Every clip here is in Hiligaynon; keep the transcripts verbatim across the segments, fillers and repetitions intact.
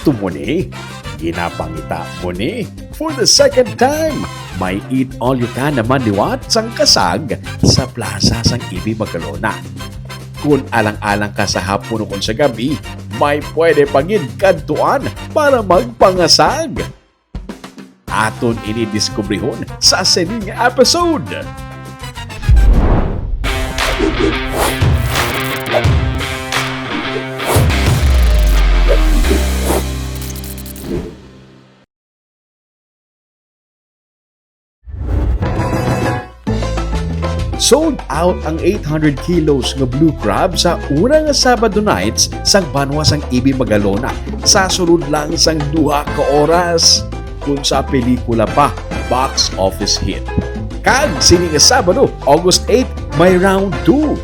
Gusto mo ni? Ginapangita mo ni? For the second time, may eat all you can naman liwat sang Kasag sa plaza sang Ibi Magalona. Kun alang-alang ka sa hapon o kon sa gabi, may pwede pa gid kadtuan para magpangasag. Aton ini diskubrihon sa sining episode. Sold out ang eight hundred kilos nga blue crab sa una nga Sabado nights sang banwa sang Ibi Magalona sa sulod lang sang duha ka oras. Kun sa pelikula pa, box office hit. Kag sini nga Sabado, August eight, may round two.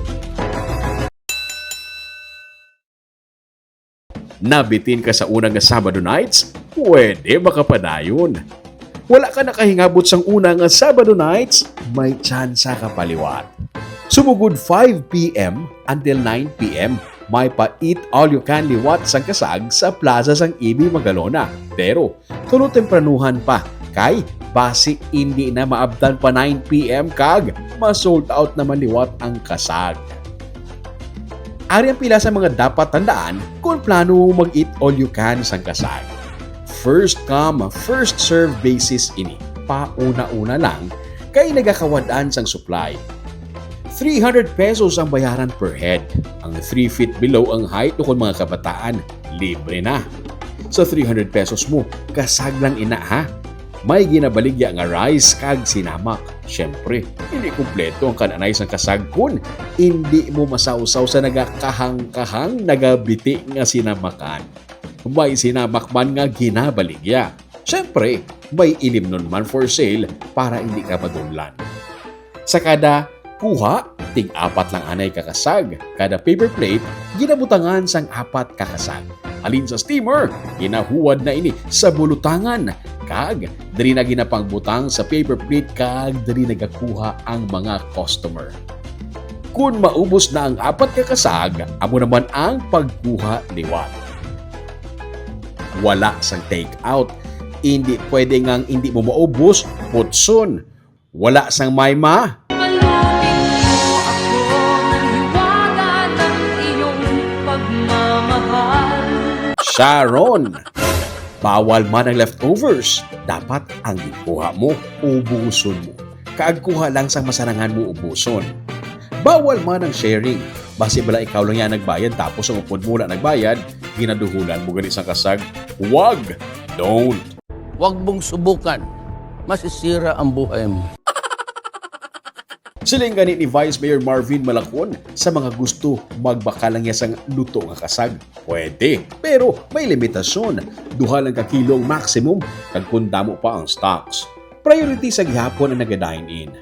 Nabitin ka sa una nga Sabado nights? Pwede makapadayon. Wala ka nakahingabot sang una nga Sabado nights? May tsansa ka paliwat. Sumugod five p m until nine p m, may pa eat all you can liwat sang Kasag sa plaza sang Ibi Magalona. Pero tulo tempranuhan pa, kay basi indi na maabtan pa nine p m kag ma-sold out naman liwat ang Kasag. Ari ang pila sa mga dapat tandaan kon plano mo mag-eat all you can sang Kasag. First come, first serve basis ini. Pauna-una lang kay nagakawad-an sang supply. Three hundred pesos ang bayaran per head. Ang three feet below ang height o kon mga kabataan, libre na. Sa three hundred pesos mo, Kasag lang ina, ha? May ginabaligya nga rice kag sinamak. Siyempre, hindi kumpleto ang kan-anay sang Kasag kun hindi mo masawsaw sa nagakahang-kahang, nagabiti nga sinamakan. May sinamak man nga ginabaligya. Siyempre, may ilimnon man for sale para hindi ka madunlan. Sa kada kuha, tig-apat lang anay ka Kasag. Kada paper plate, ginabutangan sang apat ka Kasag. Halin sa steamer, ginahuwad na ini sa bulutangan, kag diri na ginapangbutang sa paper plate kag diri nagakuha ang mga customer. Kun maubos na ang apat ka Kasag, amo naman ang pagkuha liwat. Wala sang take out. Hindi pwede nga ang hindi mo maubos, putson. Wala sang may ma. Malutin mo ako ng hiwaga ng iyong pagmamahal. Sharon, bawal man ang leftovers. Dapat ang gikuha mo, ubuson mo. Kaagkuha lang sang masarangan mo ubuson. Bawal man ang sharing. Basi bala ikaw lang yan nagbayad, tapos ang upod mo wala nagbayad, ginaduhulan mo gani sang Kasag. Wag! Don't! Wag mong subukan. Masisira ang buhay mo. Siling gani ni Vice Mayor Marvin Malacon, sa mga gusto magbakal lang niya sang luto nga Kasag, pwede. Pero may limitasyon. Duha lang ka kilo ang maximum, kag kun damo pa ang stocks. Priority sa gihapon ang naga-dine-in.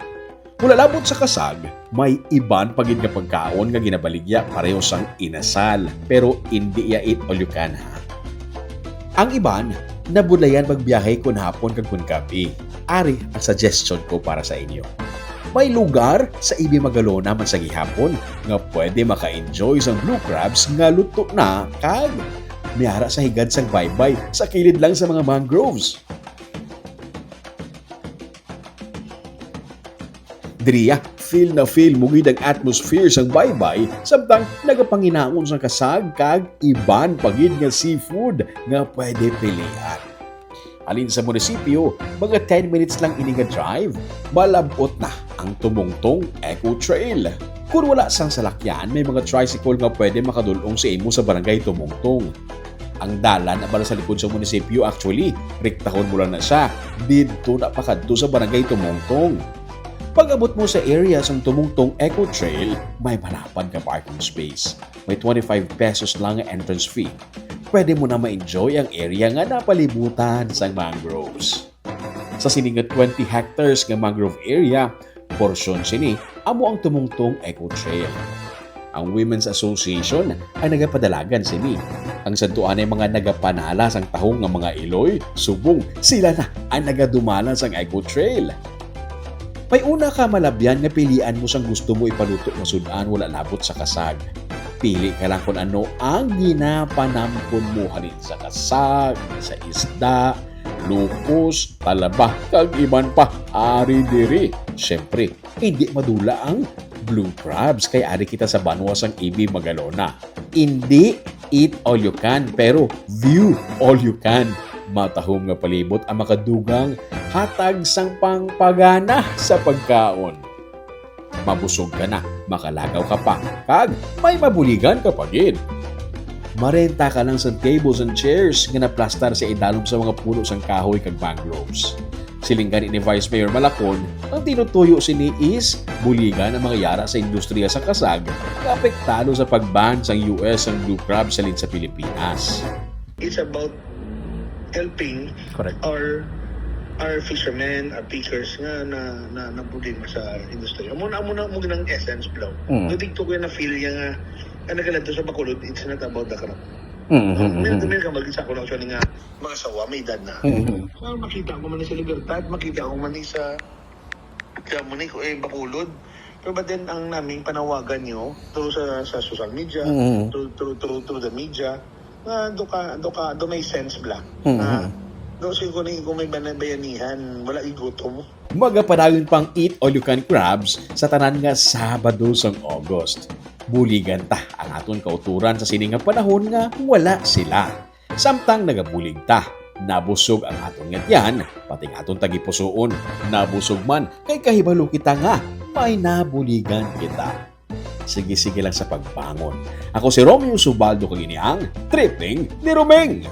Wala labot sa Kasag, may iban pa gid nga pagkaon nga ginabaligya pareho sang inasal, pero indi iya eat all you can, ha. Ang iban, nabudlayan magbiyahe kun hapon kag kun gab-i. Ari ang suggestion ko para sa inyo. May lugar sa Ibi Magalona man sa gihapon nga pwede maka-enjoy sang blue crabs nga luto na kag may ara sa higad sang baybay sa kilid lang sa mga mangroves. Diriya, feel na feel mo gid ang atmosphere sang baybay, samtang nagapanginaon sang Kasag kag iban pa gid nga seafood nga pwede pilian. Halin sa munisipyo, mga ten minutes lang ini nga drive, malab-ot na ang Tumungtong Eco Trail. Kung wala sang salakyan, may mga tricycle nga pwede makadul-ong sa imo sa Barangay Tumungtong. Ang dalan na para sa likod sa munisipyo, actually, rektahon mo lang na siya. Didto na pakadto sa Barangay Tumungtong. Pag-abot mo sa area sang Tumungtong Eco Trail, may malapad nga parking space. May twenty-five pesos lang nga entrance fee. Pwede mo na ma-enjoy ang area nga napalibutan sang mangroves. Sa sini nga twenty hectares nga mangrove area, porsyon sini amo ang Tumungtong Eco Trail. Ang Women's Association ang nagapadalagan sini. Ang santuanay mga nagapanala sang tahong nga mga iloy, subong sila na ang nagadumala sang Eco Trail. May una ka malabyan nga pilian mo sang gusto mo ipaluto nga sud-an wala labot sa Kasag. Pili ka lang kung ano ang ginapanamkon mo, halin sa kasag, sa isda, lukos, talaba, kag iban pa. Ari diri, syempre, hindi madula ang blue crabs kay ari kita sa banwa sang A B Magalona. Hindi eat all you can, pero view all you can. Matahom nga palibot ang makadugang hatag sang pangpagana sa pagkaon. Mabusog ka na, makalagaw ka pa, kag may mabuligan ka pa gid. Marenta ka lang sa tables and chairs nga naplastar sa idalom sa mga puno sang kahoy kag mangroves. Siling gani ni Vice Mayor Malacon, ang tinutuyo sini is buligan ang mga yara sa industriya sa kasag nga apektado sa pag-ban sang U S ang blue crab halin sa Pilipinas. It's about helping Correct. our our fishermen, our pickers nga na na nabuling sa industry. Amo na amo na mo ginang essence, bro. Mm. Nga dito ko na feel niya nga ang nagalanto sa Bacolod, it's not about the crab. Mm-hmm. May may ka mag-isa ko lang siya nga mga sawa, may edad na. Mm-hmm. Ah, makita ko man ni sa Libertad, makita ko man ni sa Kaya mo ni ko eh, Bacolod. Pero but then, ang naming panawagan nyo through sa, sa social media, Mm. through, through, through, through the media, nga do ka, do ka, do may sense bla. Mm. Nga, do siya ko ni kung may bana- bayanihan, wala igutom. Magapadayon pang eat all you can crabs sa tanan nga Sabado sang August. Buligan ta ang aton kauturan sa sini nga panahon nga wala sila. Samtang nagabulig ta, nabusog ang aton nga tiyan, pati ang aton tagipusoon, nabusog man kay kahibalo kita nga may nabuligan kita. Sige-sige lang sa pagbangon. Ako si Romeo Subaldo kag ini ang Tripping ni Romeng.